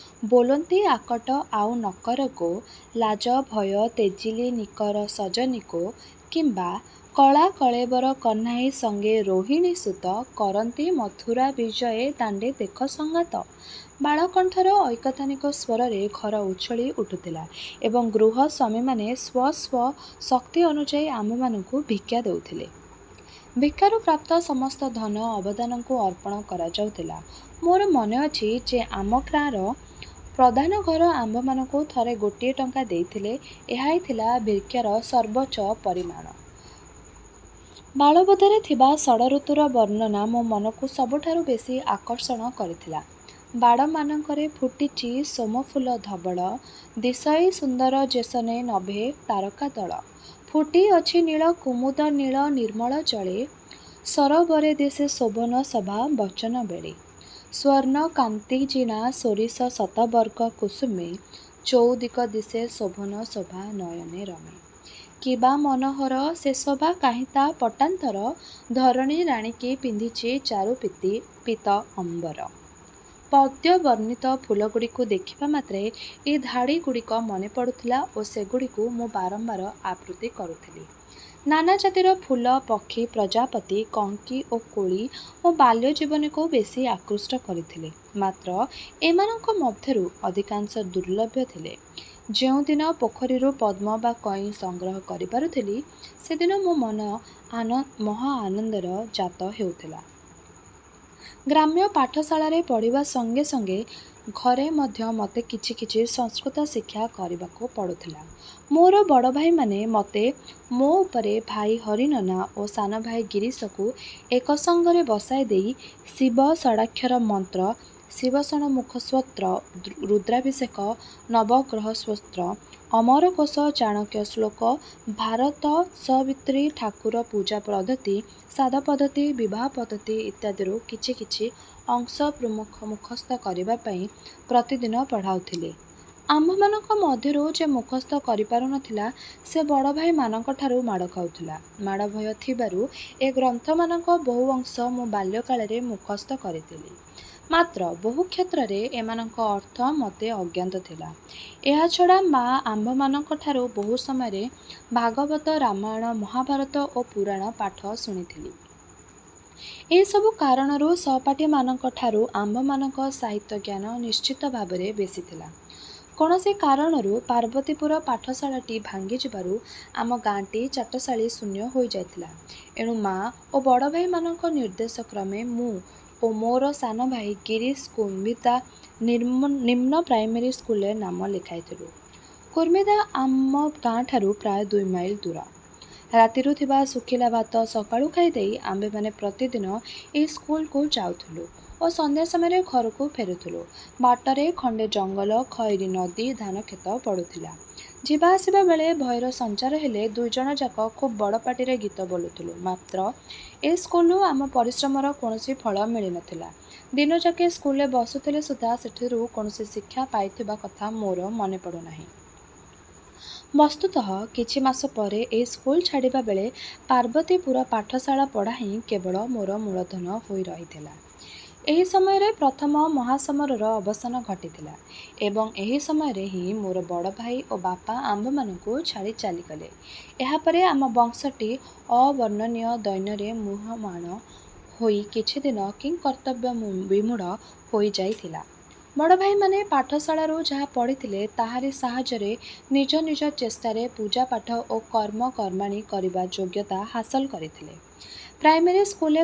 Speaker 1: ବୋଲନ୍ତି ଆକଟ ଆଉ ନ କର ଗୋ, ଲାଜ ଭୟ ତେଜିଲି ନିକର ସଜନୀ ଗୋ କିମ୍ବା କଳା କଳେବର କହ୍ନାଇ ସଙ୍ଗେ ରୋହିଣୀସୁତ କରନ୍ତି ମଥୁରା ବିଜଏ ଦାଣ୍ଡେ ଦେଖ ସଙ୍ଗାତ। ବାଳକଣ୍ଠର ଐକତାନିକ ସ୍ୱରରେ ଘର ଉଛୁଳି ଉଠୁଥିଲା ଏବଂ ଗୃହସ୍ୱାମୀମାନେ ସ୍ୱ ସ୍ୱ ଶକ୍ତି ଅନୁଯାୟୀ ଆମ୍ଭମାନଙ୍କୁ ଭିକ୍ଷା ଦେଉଥିଲେ। ଭିକ୍ଷାରୁ ପ୍ରାପ୍ତ ସମସ୍ତ ଧନ ଅବଧାନଙ୍କୁ ଅର୍ପଣ କରାଯାଉଥିଲା ମୋର ମନେଅଛି ଯେ ଆମ ଗ୍ରାଁର ପ୍ରଧାନଘର ଆମ୍ଭମାନଙ୍କୁ ଥରେ ଗୋଟିଏ ଟଙ୍କା ଦେଇଥିଲେ। ଏହା ହିଁ ଥିଲା ଭିକ୍ଷାର ସର୍ବୋଚ୍ଚ ପରିମାଣ। ବାଳବୋଧରେ ଥିବା ଷଡ଼ଋତୁର ବର୍ଣ୍ଣନା ମୋ ମନକୁ ସବୁଠାରୁ ବେଶୀ ଆକର୍ଷଣ କରିଥିଲା। ବାଡ଼ମାନଙ୍କରେ ଫୁଟିଛି ସୋମଫୁଲ ଧବଳ। ଦିଶଇ ସୁନ୍ଦର ଯେସନେ ନଭେ ତାରକାଦଳ। ଫୁଟିଅଛି ନୀଳ କୁମୁଦ ନୀଳ ନିର୍ମଳ ଜଳେ। ସରୋବରେ ଦିଶେ ଶୋଭନ ସଭା ବଚନ ବେଳେ। ସ୍ୱର୍ଣ୍ଣ କାନ୍ତିଜିଣା ସୋରିଷ ଶତବର୍ଗ କୁସୁମେ। ଚଉଦିଗ ଦିଶେ ଶୋଭନ ଶୋଭା ନୟନେ ରମେ। କିବା ମନୋହର ସେ ଶୋଭା କାହିଁ ତା ପଟାନ୍ତର। ଧରଣୀ ରାଣୀ କି ପିନ୍ଧିଛି ଚାରୁ ପୀତ ଅମ୍ବର। ପଦ୍ୟବର୍ଣ୍ଣିତ ଫୁଲଗୁଡ଼ିକୁ ଦେଖିବା ମାତ୍ରେ ଏ ଧାଡ଼ିଗୁଡ଼ିକ ମନେପଡ଼ୁଥିଲା ଓ ସେଗୁଡ଼ିକୁ ମୁଁ ବାରମ୍ବାର ଆବୃତ୍ତି କରୁଥିଲି। ନାନା ଜାତିର ଫୁଲ, ପକ୍ଷୀ, ପ୍ରଜାପତି, କଙ୍କି ଓ କୋଳି ମୋ ବାଲ୍ୟଜୀବନକୁ ବେଶୀ ଆକୃଷ୍ଟ କରିଥିଲେ। ମାତ୍ର ଏମାନଙ୍କ ମଧ୍ୟରୁ ଅଧିକାଂଶ ଦୁର୍ଲଭ ଥିଲେ। ଯେଉଁଦିନ ପୋଖରୀରୁ ପଦ୍ମ ବା କଇଁ ସଂଗ୍ରହ କରିପାରୁଥିଲି, ସେଦିନ ମୋ ମନ ମହାଆନନ୍ଦରେ ଜାତ ହେଉଥିଲା। ଗ୍ରାମ୍ୟ ପାଠଶାଳାରେ ପଢ଼ିବା ସଙ୍ଗେ ସଙ୍ଗେ ଘରେ ମଧ୍ୟ ମୋତେ କିଛି କିଛି ସଂସ୍କୃତ ଶିକ୍ଷା କରିବାକୁ ପଡୁଥିଲା। ମୋର ବଡ଼ ଭାଇମାନେ ମୋତେ ମୋ ଉପର ଭାଇ ହରିନନା ଓ ସାନଭାଇ ଗିରୀଶକୁ ଏକ ସଙ୍ଗରେ ବସାଇ ଦେଇ ଶିବ ଷଡ଼ାକ୍ଷର ମନ୍ତ୍ର, ଶିବଷଣ୍ମୁଖ ସ୍ତୋତ୍ର, ରୁଦ୍ରାଭିଷେକ, ନବଗ୍ରହସ୍ତୋତ୍ର, ଅମରକୋଷ, ଚାଣକ୍ୟ ଶ୍ଳୋକ, ଭାରତସବିତ୍ରୀ, ଠାକୁର ପୂଜା ପଦ୍ଧତି, ଶ୍ରାଦ୍ଧ ପଦ୍ଧତି, ବିବାହ ପଦ୍ଧତି ଇତ୍ୟାଦିରୁ କିଛି କିଛି ଅଂଶ ମୁଖସ୍ଥ କରିବା ପାଇଁ ପ୍ରତିଦିନ ପଢ଼ାଉଥିଲେ। ଆମ୍ଭମାନଙ୍କ ମଧ୍ୟରୁ ଯେ ମୁଖସ୍ଥ କରିପାରୁ ନ ଥିଲା, ସେ ବଡ଼ ଭାଇମାନଙ୍କଠାରୁ ମାଡ଼ ଖାଉଥିଲା। ମାଡ଼ ଭୟ ଥିବାରୁ ଏ ଗ୍ରନ୍ଥମାନଙ୍କ ବହୁ ଅଂଶ ମୁଁ ବାଲ୍ୟକାଳରେ ମୁଖସ୍ଥ କରିଥିଲି। ମାତ୍ର ବହୁ କ୍ଷେତ୍ରରେ ଏମାନଙ୍କ ଅର୍ଥ ମୋତେ ଅଜ୍ଞାତ ଥିଲା। ଏହାଛଡ଼ା ମାଆ ଆମ୍ଭମାନଙ୍କଠାରୁ ବହୁ ସମୟରେ ଭାଗବତ, ରାମାୟଣ, ମହାଭାରତ ଓ ପୁରାଣ ପାଠ ଶୁଣିଥିଲି। ଏହିସବୁ କାରଣରୁ ସହପାଠୀମାନଙ୍କଠାରୁ ଆମ୍ଭମାନଙ୍କ ସାହିତ୍ୟ ଜ୍ଞାନ ନିଶ୍ଚିତ ଭାବରେ ବେଶୀ ଥିଲା। କୌଣସି କାରଣରୁ ପାର୍ବତୀପୁର ପାଠଶାଳାଟି ଭାଙ୍ଗିଯିବାରୁ ଆମ ଗାଁଟି ଚାଟଶାଳୀ ଶୂନ୍ୟ ହୋଇଯାଇଥିଲା। ଏଣୁ ମାଆ ଓ ବଡ଼ଭାଇମାନଙ୍କ ନିର୍ଦ୍ଦେଶକ୍ରମେ ମୁଁ ଓ ମୋର ସାନଭାଇ ଗିରୀଶ କୁର୍ମିନ୍ଦା ନିମ୍ନ ପ୍ରାଇମେରୀ ସ୍କୁଲରେ ନାମ ଲେଖାଇଥିଲୁ। କୁର୍ମିନ୍ଦା ଆମ ଗାଁଠାରୁ ପ୍ରାୟ 2 ମାଇଲ ଦୂର। ରାତିରୁ ଥିବା ଶୁଖିଲା ଭାତ ସକାଳୁ ଖାଇଦେଇ ଆମ୍ଭେମାନେ ପ୍ରତିଦିନ ଏହି ସ୍କୁଲକୁ ଯାଉଥିଲୁ ଓ ସନ୍ଧ୍ୟା ସମୟରେ ଘରକୁ ଫେରୁଥିଲୁ। ବାଟରେ ଖଣ୍ଡେ ଜଙ୍ଗଲ, ଖଇରୀ ନଦୀ, ଧାନକ୍ଷେତ ପଡୁଥିଲା। ଯିବା ଆସିବା ବେଳେ ଭୟର ସଞ୍ଚାର ହେଲେ ଦୁଇଜଣଯାକ ଖୁବ୍ ବଡ଼ ପାଟିରେ ଗୀତ ବୋଲୁଥିଲୁ। ମାତ୍ର ଏ ସ୍କୁଲରୁ ଆମ ପରିଶ୍ରମର କୌଣସି ଫଳ ମିଳି ନ ଥିଲା। ଦିନଯାକେ ସ୍କୁଲରେ ବସୁଥିଲେ ସୁଦ୍ଧା ସେଥିରୁ କୌଣସି ଶିକ୍ଷା ପାଇଥିବା କଥା ମୋର ମନେପଡ଼ୁନାହିଁ। ବସ୍ତୁତଃ କିଛି ମାସ ପରେ ଏହି ସ୍କୁଲ ଛାଡ଼ିବା ବେଳେ ପାର୍ବତୀପୁର ପାଠଶାଳା ପଢ଼ା ହିଁ କେବଳ ମୋର ମୂଳଧନ ହୋଇ ରହିଥିଲା। ଏହି ସମୟରେ ପ୍ରଥମ ମହାସମରର ଅବସାନ ଘଟିଥିଲା ଏବଂ ଏହି ସମୟରେ ହିଁ ମୋର ବଡ଼ଭାଇ ଓ ବାପା ଆମ୍ଭମାନଙ୍କୁ ଛାଡ଼ି ଚାଲିଗଲେ। ଏହାପରେ ଆମ ବଂଶଟି ଅବର୍ଣ୍ଣନୀୟ ଦୈନ୍ୟରେ ମ୍ରିୟମାଣ ହୋଇ କିଛିଦିନ କିଂକର୍ତ୍ତବ୍ୟବିମୂଢ଼ ହୋଇଯାଇଥିଲା। ବଡ଼ଭାଇମାନେ ପାଠଶାଳାରୁ ଯାହା ପଢ଼ିଥିଲେ, ତାହାରି ସାହାଯ୍ୟରେ ନିଜ ନିଜ ଚେଷ୍ଟାରେ ପୂଜାପାଠ ଓ କର୍ମ କର୍ମାଣି କରିବା ଯୋଗ୍ୟତା ହାସଲ କରିଥିଲେ। ପ୍ରାଇମେରୀ ସ୍କୁଲରେ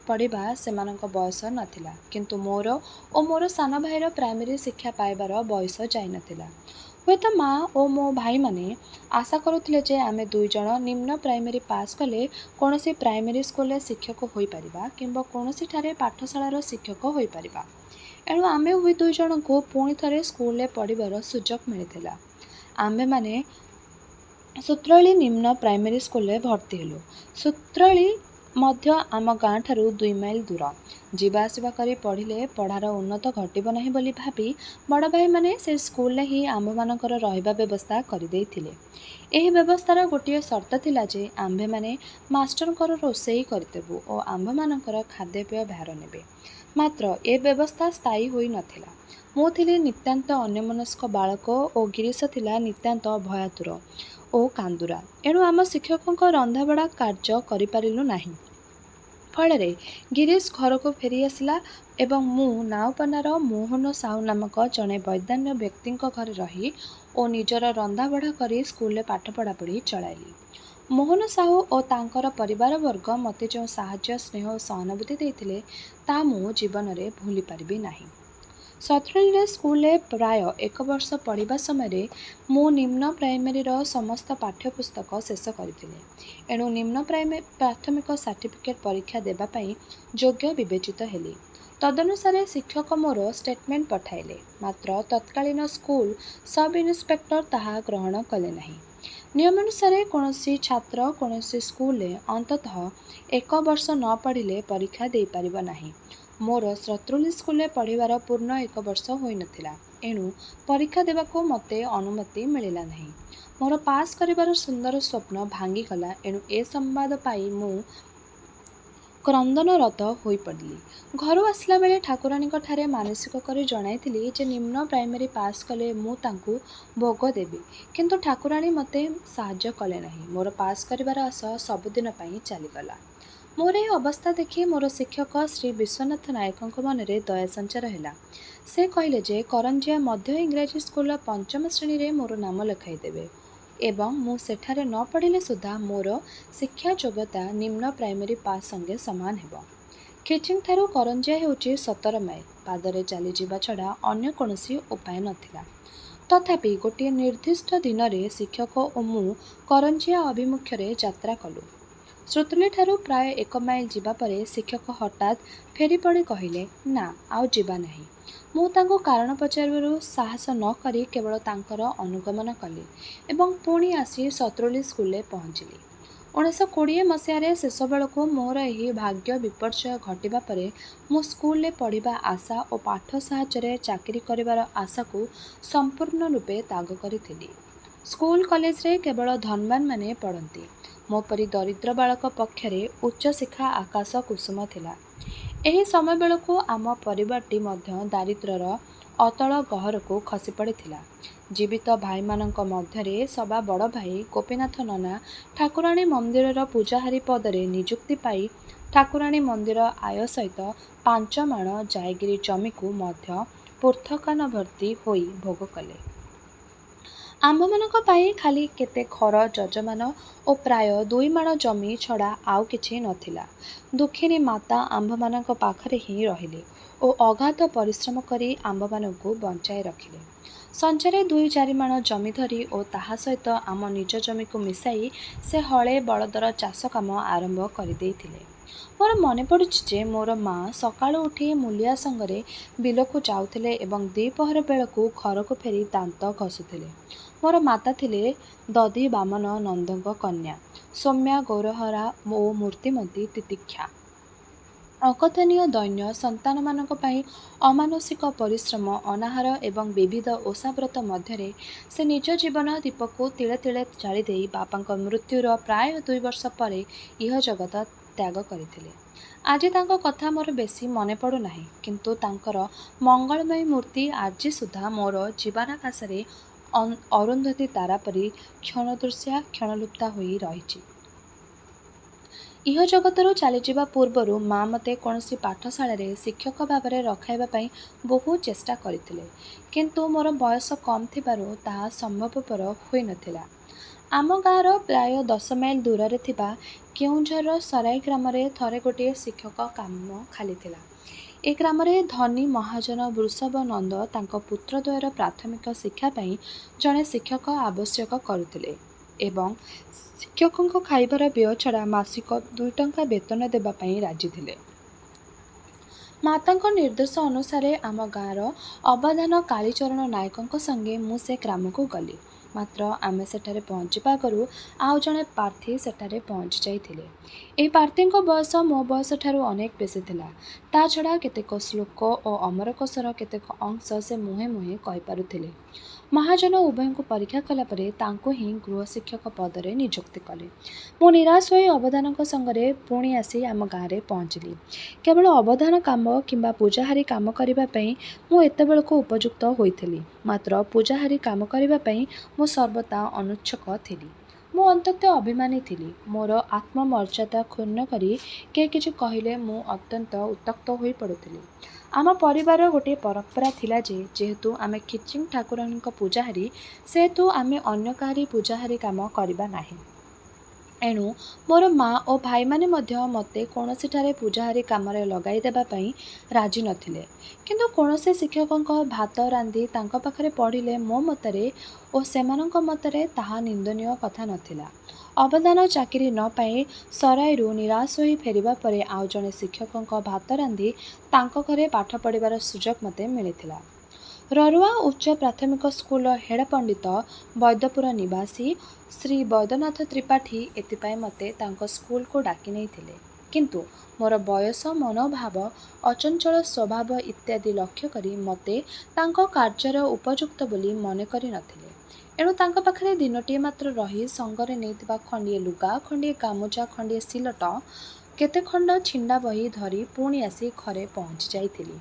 Speaker 1: ପଢ଼ିବା ସେମାନଙ୍କ ବୟସ ନ ଥିଲା; କିନ୍ତୁ ମୋର ଓ ମୋର ସାନଭାଇର ପ୍ରାଇମେରୀ ଶିକ୍ଷା ପାଇବାର ବୟସ ଯାଇନଥିଲା। ହୁଏତ ମାଆ ଓ ମୋ ଭାଇମାନେ ଆଶା କରୁଥିଲେ ଯେ ଆମେ ଦୁଇଜଣ ନିମ୍ନ ପ୍ରାଇମେରୀ ପାଶ୍ କଲେ କୌଣସି ପ୍ରାଇମେରୀ ସ୍କୁଲରେ ଶିକ୍ଷକ ହୋଇପାରିବା କିମ୍ବା କୌଣସିଠାରେ ପାଠଶାଳାର ଶିକ୍ଷକ ହୋଇପାରିବା। ଏଣୁ ଆମ ଦୁଇଜଣଙ୍କୁ ପୁଣି ଥରେ ସ୍କୁଲରେ ପଢ଼ିବାର ସୁଯୋଗ ମିଳିଥିଲା। ଆମ୍ଭେମାନେ ସୂତ୍ରଳି ନିମ୍ନ ପ୍ରାଇମେରୀ ସ୍କୁଲରେ ଭର୍ତ୍ତି ହେଲୁ। ସୂତ୍ରଳି ମଧ୍ୟ ଆମ ଗାଁଠାରୁ 2 ମାଇଲ ଦୂର। ଯିବା ଆସିବା କରି ପଢ଼ିଲେ ପଢ଼ାର ଉନ୍ନତ ଘଟିବ ନାହିଁ ବୋଲି ଭାବି ବଡ଼ଭାଇମାନେ ସେହି ସ୍କୁଲରେ ହିଁ ଆମ୍ଭମାନଙ୍କର ରହିବା ବ୍ୟବସ୍ଥା କରିଦେଇଥିଲେ। ଏହି ବ୍ୟବସ୍ଥାର ଗୋଟିଏ ସର୍ତ୍ତ ଥିଲା ଯେ ଆମ୍ଭେମାନେ ମାଷ୍ଟରଙ୍କର ରୋଷେଇ କରିଦେବୁ ଓ ଆମ୍ଭମାନଙ୍କର ଖାଦ୍ୟପେୟ ଭାର ନେବେ। ମାତ୍ର ଏ ବ୍ୟବସ୍ଥା ସ୍ଥାୟୀ ହୋଇ ନ ଥିଲା। ମୁଁ ଥିଲି ନିତାନ୍ତ ଅନ୍ୟମନସ୍କ ବାଳକ ଓ ଗିରୀଶ ଥିଲା ନିତାନ୍ତ ଭୟାତୁର ଓ କାନ୍ଦୁରା। ଏଣୁ ଆମ ଶିକ୍ଷକଙ୍କ ରନ୍ଧାବଢ଼ା କାର୍ଯ୍ୟ କରିପାରିଲୁ ନାହିଁ। ଫଳରେ ଗିରୀଶ ଘରକୁ ଫେରିଆସିଲା ଏବଂ ମୁଁ ନାଉପନାର ମୋହନ ସାହୁ ନାମକ ଜଣେ ବଦାନ୍ୟ ବ୍ୟକ୍ତିଙ୍କ ଘରେ ରହି ଓ ନିଜର ରନ୍ଧାବଢ଼ା କରି ସ୍କୁଲରେ ପାଠ ପଢ଼ାପଢ଼ି ଚଳାଇଲି। ମୋହନ ସାହୁ ଓ ତାଙ୍କର ପରିବାରବର୍ଗ ମୋତେ ଯେଉଁ ସାହାଯ୍ୟ, ସ୍ନେହ ଓ ସହାନୁଭୂତି ଦେଇଥିଲେ, ତା ମୁଁ ଜୀବନରେ ଭୁଲିପାରିବି ନାହିଁ। ସତୃଲିର ସ୍କୁଲରେ ପ୍ରାୟ ଏକ ବର୍ଷ ପଢ଼ିବା ସମୟରେ ମୁଁ ନିମ୍ନ ପ୍ରାଇମେରୀର ସମସ୍ତ ପାଠ୍ୟପୁସ୍ତକ ଶେଷ କରିଥିଲି। ଏଣୁ ନିମ୍ନ ପ୍ରାଥମିକ ସାର୍ଟିଫିକେଟ ପରୀକ୍ଷା ଦେବାପାଇଁ ଯୋଗ୍ୟ ବିବେଚିତ ହେଲି। ତଦନୁସାରେ ଶିକ୍ଷକ ମୋର ଷ୍ଟେଟମେଣ୍ଟ ପଠାଇଲେ; ମାତ୍ର ତତ୍କାଳୀନ ସ୍କୁଲ ସବ୍-ଇନିସ୍ପେକ୍ଟର ତାହା ଗ୍ରହଣ କଲେ ନାହିଁ। ନିୟମାନୁସାରେ କୌଣସି ଛାତ୍ର କୌଣସି ସ୍କୁଲରେ ଅନ୍ତତଃ ଏକ ବର୍ଷ ନ ପଢ଼ିଲେ ପରୀକ୍ଷା ଦେଇପାରିବ ନାହିଁ। ମୋର ସତୃଲି ସ୍କୁଲରେ ପଢ଼ିବାର ପୂର୍ଣ୍ଣ ଏକ ବର୍ଷ ହୋଇ ନ ଥିଲା; ଏଣୁ ପରୀକ୍ଷା ଦେବାକୁ ମୋତେ ଅନୁମତି ମିଳିଲା ନାହିଁ। ମୋର ପାସ୍ କରିବାର ସୁନ୍ଦର ସ୍ୱପ୍ନ ଭାଙ୍ଗିଗଲା। ଏଣୁ ଏ ସମ୍ବାଦ ପାଇ ମୁଁ କ୍ରନ୍ଦନରତ ହୋଇପଡ଼ିଲି। ଘରୁ ଆସିଲାବେଳେ ଠାକୁରାଣୀଙ୍କଠାରେ ମାନସିକ କରି ଜଣାଇଥିଲି ଯେ ନିମ୍ନ ପ୍ରାଇମେରୀ ପାସ୍ କଲେ ମୁଁ ତାଙ୍କୁ ଭୋଗ ଦେବି; କିନ୍ତୁ ଠାକୁରାଣୀ ମୋତେ ସାହାଯ୍ୟ କଲେ ନାହିଁ। ମୋର ପାସ୍ କରିବାର ଆଶା ସବୁଦିନ ପାଇଁ ଚାଲିଗଲା। ମୋର ଏହି ଅବସ୍ଥା ଦେଖି ମୋର ଶିକ୍ଷକ ଶ୍ରୀ ବିଶ୍ୱନାଥ ନାୟକଙ୍କ ମନରେ ଦୟା ସଞ୍ଚାର ହେଲା। ସେ କହିଲେ ଯେ କରଞ୍ଜିଆ ମଧ୍ୟ ଇଂରାଜୀ ସ୍କୁଲର ପଞ୍ଚମ ଶ୍ରେଣୀରେ ମୋର ନାମ ଲେଖାଇଦେବେ ଏବଂ ମୁଁ ସେଠାରେ ନ ପଢ଼ିଲେ ସୁଦ୍ଧା ମୋର ଶିକ୍ଷାଯୋଗ୍ୟତା ନିମ୍ନ ପ୍ରାଇମେରୀ ପାସ୍ ସଙ୍ଗେ ସମାନ ହେବ। ଖିଚିଂଠାରୁ କରଞ୍ଜିଆ ହେଉଛି 17 ମାଇଲ। ପାଦରେ ଚାଲି ଯିବା ଛଡ଼ା ଅନ୍ୟ କୌଣସି ଉପାୟ ନ ଥିଲା। ତଥାପି ଗୋଟିଏ ନିର୍ଦ୍ଦିଷ୍ଟ ଦିନରେ ଶିକ୍ଷକ ଓ ମୁଁ କରଞ୍ଜିଆ ଅଭିମୁଖ୍ୟରେ ଯାତ୍ରା କଲୁଁ। ସତୃଲିଠାରୁ ପ୍ରାୟ ଏକ ମାଇଲ ଯିବାପରେ ଶିକ୍ଷକ ହଠାତ୍ ଫେରିପଡ଼ି କହିଲେ, "ନା, ଆଉ ଯିବା ନାହିଁ। ମୁଁ ତାଙ୍କୁ କାରଣ ପଚାରିବାର ସାହସ ନ କରି କେବଳ ତାଙ୍କର ଅନୁଗମନ କଲି ଏବଂ ପୁଣି ଆସି ସତୃଲି ସ୍କୁଲରେ ପହଞ୍ଚିଲି। 1920 ମସିହାର ଶେଷବେଳକୁ ମୋର ଏହି ଭାଗ୍ୟ-ବିପର୍ଯ୍ୟୟ ଘଟିବା ପରେ ମୁଁ ସ୍କୁଲରେ ପଢ଼ିବା ଆଶା ଓ ପାଠ ସାହାଯ୍ୟରେ ଚାକିରି କରିବାର ଆଶାକୁ ସମ୍ପୂର୍ଣ୍ଣରୂପେ ତ୍ୟାଗ କରିଥିଲି। ସ୍କୁଲ କଲେଜରେ କେବଳ ଧନବାନ୍ମାନେ ପଢ଼ନ୍ତି। ମୋପରି ଦରିଦ୍ର ବାଳକ ପକ୍ଷରେ ଉଚ୍ଚଶିକ୍ଷା ଆକାଶ-କୁସୁମ ଥିଲା। ଏହି ସମୟବେଳକୁ ଆମ ପରିବାରଟି ମଧ୍ୟ ଦାରିଦ୍ର୍ୟର ଅତଳ ଗହ୍ୱରକୁ ଖସି ପଡ଼ିଥିଲା। ଜୀବିତ ଭାଇମାନଙ୍କ ମଧ୍ୟରେ ସବା ବଡ଼ଭାଇ ଗୋପୀନାଥ ନନା ଠାକୁରାଣୀ ମନ୍ଦିରର ପୂଜାହାରୀ ପଦରେ ନିଯୁକ୍ତି ପାଇ ଠାକୁରାଣୀ ମନ୍ଦିର ଆୟ ସହିତ ପାଞ୍ଚମାଣ ଜାୟଗିରି ଜମିକୁ ମଧ୍ୟ ପୂର୍ତ୍ତଖାନଭର୍ତ୍ତି ହୋଇ ଭୋଗ କଲେ। ଆମ୍ଭମାନଙ୍କ ପାଇଁ ଖାଲି କେତେ ଖର ଯଜମାନ ଓ ପ୍ରାୟ ଦୁଇମାଣ ଜମି ଛଡ଼ା ଆଉ କିଛି ନ ଥିଲା। ଦୁଃଖିନୀ ମାତା ଆମ୍ଭମାନଙ୍କ ପାଖରେ ହିଁ ରହିଲେ ଓ ଅଗାଧ ପରିଶ୍ରମ କରି ଆମ୍ଭମାନଙ୍କୁ ବଞ୍ଚାଇ ରଖିଲେ। ସଞ୍ଚରେ ଦୁଇ ଚାରିମାଣ ଜମି ଧରି ଓ ତାହା ସହିତ ଆମ ନିଜ ଜମିକୁ ମିଶାଇ ସେ ହଳେ ବଳଦର ଚାଷକାମ ଆରମ୍ଭ କରିଦେଇଥିଲେ। ମୋର ମନେପଡ଼ୁଛି ଯେ ମୋର ମା ସକାଳୁ ଉଠି ମୂଲିଆ ସଙ୍ଗରେ ବିଲକୁ ଯାଉଥିଲେ ଏବଂ ଦ୍ୱିପ୍ରହର ବେଳକୁ ଘରକୁ ଫେରି ଦାନ୍ତ ଘଷୁଥିଲେ। ମୋର ମାତା ଥିଲେ ଦଧିବାମନ ନନ୍ଦଙ୍କ କନ୍ୟା, ସୌମ୍ୟା ଗୌରହରା ଓ ମୂର୍ତ୍ତିମତୀ ତିତିକ୍ଷା। ଅକଥନୀୟ ଦୈନ୍ୟ, ସନ୍ତାନମାନଙ୍କ ପାଇଁ ଅମାନୁଷିକ ପରିଶ୍ରମ, ଅନାହାର ଏବଂ ବିବିଧ ଓଷାବ୍ରତ ମଧ୍ୟରେ ସେ ନିଜ ଜୀବନ-ଦୀପକୁ ତିଳେ ତିଳେ ଜାଳିଦେଇ ବାପାଙ୍କ ମୃତ୍ୟୁର ପ୍ରାୟ ଦୁଇବର୍ଷ ପରେ ଇହଜଗତ ତ୍ୟାଗ କରିଥିଲେ। ଆଜି ତାଙ୍କ କଥା ମୋର ବେଶୀ ମନେ ପଡ଼ୁନାହିଁ; କିନ୍ତୁ ତାଙ୍କର ମଙ୍ଗଳମୟୀ ମୂର୍ତ୍ତି ଆଜି ସୁଦ୍ଧା ମୋର ଜୀବନାକାଶରେ ଅରୁନ୍ଧୁତୀ ତାରା ପରି କ୍ଷଣଦୃଶ୍ୟା କ୍ଷଣଲୁପ୍ତା ହୋଇ ରହିଛି। ଇହଜଗତରୁ ଚାଲିଯିବା ପୂର୍ବରୁ ମା ମୋତେ କୌଣସି ପାଠଶାଳାରେ ଶିକ୍ଷକ ଭାବରେ ରଖାଇବା ପାଇଁ ବହୁ ଚେଷ୍ଟା କରିଥିଲେ। କିନ୍ତୁ ମୋର ବୟସ କମ୍ ଥିବାରୁ ତାହା ସମ୍ଭବପର ହୋଇ ନ ଥିଲା। ଆମ ଗାଁର ପ୍ରାୟ ଦଶମାଇଲ ଦୂରରେ ଥିବା କେଉଁଝରର ସରାଇ ଗ୍ରାମରେ ଥରେ ଗୋଟିଏ ଶିକ୍ଷକ କାମ ଖାଲିଥିଲା। ଏ ଗ୍ରାମରେ ଧନୀ ମହାଜନ ବୃଷଭ ନନ୍ଦ ତାଙ୍କ ପୁତ୍ରଦ୍ୱୟର ପ୍ରାଥମିକ ଶିକ୍ଷା ପାଇଁ ଜଣେ ଶିକ୍ଷକ ଆବଶ୍ୟକ କରୁଥିଲେ ଏବଂ ଶିକ୍ଷକଙ୍କ ଖାଇବାର ବ୍ୟୟ ଛଡ଼ା ମାସିକ ଦୁଇଟଙ୍କା ବେତନ ଦେବା ପାଇଁ ରାଜି ଥିଲେ। ମାତାଙ୍କ ନିର୍ଦ୍ଦେଶ ଅନୁସାରେ ଆମ ଗାଁର ଅବଧାନ କାଳୀଚରଣ ନାୟକଙ୍କ ସଙ୍ଗେ ମୁଁ ସେ ଗ୍ରାମକୁ ଗଲି। ମାତ୍ର ଆମେ ସେଠାରେ ପହଞ୍ଚିବା ଆଗରୁ ଆଉ ଜଣେ ପ୍ରାର୍ଥୀ ସେଠାରେ ପହଞ୍ଚିଯାଇଥିଲେ। ଏହି ପ୍ରାର୍ଥୀଙ୍କ ବୟସ ମୋ ବୟସଠାରୁ ଅନେକ ବେଶୀ ଥିଲା। ତା ଛଡ଼ା କେତେକ ଶ୍ଳୋକ ଓ ଅମରକୋଷର କେତେକ ଅଂଶ ସେ ମୁହେଁ ମୁହେଁ କହିପାରୁଥିଲେ। ମହାଜନ ଉଭୟଙ୍କୁ ପରୀକ୍ଷା କଲାପରେ ତାଙ୍କୁ ହିଁ ଗୃହଶିକ୍ଷକ ପଦରେ ନିଯୁକ୍ତ କଲେ। ମୁଁ ନିରାଶ ହୋଇ ଅବଧାନଙ୍କ ସଙ୍ଗରେ ପୁଣି ଆସି ଆମ ଗାଁରେ ପହଞ୍ଚିଲି। କେବଳ ଅବଧାନ କାମ କିମ୍ବା ପୂଜାହାରୀ କାମ କରିବା ପାଇଁ ମୁଁ ଏତେବେଳକୁ ଉପଯୁକ୍ତ ହୋଇଥିଲି; ମାତ୍ର ପୂଜାହାରୀ କାମ କରିବା ପାଇଁ ମୁଁ ସର୍ବଥା ଅନିଚ୍ଛୁକ ଥିଲି। ମୁଁ ଅତ୍ୟନ୍ତ ଅଭିମାନୀ ଥିଲି। ମୋର ଆତ୍ମମର୍ଯ୍ୟାଦା କ୍ଷୁଣ୍ଣ କରି କେହି କିଛି କହିଲେ ମୁଁ ଅତ୍ୟନ୍ତ ଉତ୍ତ୍ୟକ୍ତ ହୋଇପଡ଼ୁଥିଲି। ଆମ ପରିବାରର ଗୋଟିଏ ପରମ୍ପରା ଥିଲା ଯେ, ଯେହେତୁ ଆମେ ଖିଚିଂ ଠାକୁରାଣୀଙ୍କ ପୂଜାହାରୀ, ସେହେତୁ ଆମେ ଅନ୍ୟ କାହାରି ପୂଜାହାରୀ କାମ କରିବା ନାହିଁ। ଏଣୁ ମୋର ମା ଓ ଭାଇମାନେ ମଧ୍ୟ ମୋତେ କୌଣସିଠାରେ ପୂଜାହାରୀ କାମରେ ଲଗାଇ ଦେବା ପାଇଁ ରାଜି ନ ଥିଲେ। କିନ୍ତୁ କୌଣସି ଶିକ୍ଷକଙ୍କ ଭାତ ରାନ୍ଧି ତାଙ୍କ ପାଖରେ ପଢ଼ିଲେ ମୋ ମତରେ ଓ ସେମାନଙ୍କ ମତରେ ତାହା ନିନ୍ଦନୀୟ କଥା ନ ଥିଲା। ଅବଧାନ ଚାକିରି ନ ପାଇ ସରାଇରୁ ନିରାଶ ହୋଇ ଫେରିବା ପରେ ଆଉ ଜଣେ ଶିକ୍ଷକଙ୍କ ଭାତ ରାନ୍ଧି ତାଙ୍କ ଘରେ ପାଠ ପଢ଼ିବାର ସୁଯୋଗ ମୋତେ ମିଳିଥିଲା। ରରୁଆ ଉଚ୍ଚ ପ୍ରାଥମିକ ସ୍କୁଲର ହେଡ୍ ପଣ୍ଡିତ ବୈଦ୍ୟପୁର ନିବାସୀ ଶ୍ରୀ ବୈଦ୍ୟନାଥ ତ୍ରିପାଠୀ ଏଥିପାଇଁ ମୋତେ ତାଙ୍କ ସ୍କୁଲକୁ ଡାକି ନେଇଥିଲେ। କିନ୍ତୁ ମୋର ବୟସ, ମନୋଭାବ, ଅଚଞ୍ଚଳ ସ୍ୱଭାବ ଇତ୍ୟାଦି ଲକ୍ଷ୍ୟ କରି ମୋତେ ତାଙ୍କ କାର୍ଯ୍ୟର ଉପଯୁକ୍ତ ବୋଲି ମନେ କରି ନ ଥିଲେ। ଏଣୁ ତାଙ୍କ ପାଖରେ ଦିନଟିଏ ମାତ୍ର ରହି ସଙ୍ଗରେ ନେଇଥିବା ଖଣ୍ଡିଏ ଲୁଗା, ଖଣ୍ଡିଏ ଗାମୁଛା, ଖଣ୍ଡିଏ ସିଲଟ, କେତେଖଣ୍ଡ ଛିଣ୍ଡା ବହି ଧରି ପୁଣି ଆସି ଘରେ ପହଞ୍ଚି ଯାଇଥିଲି।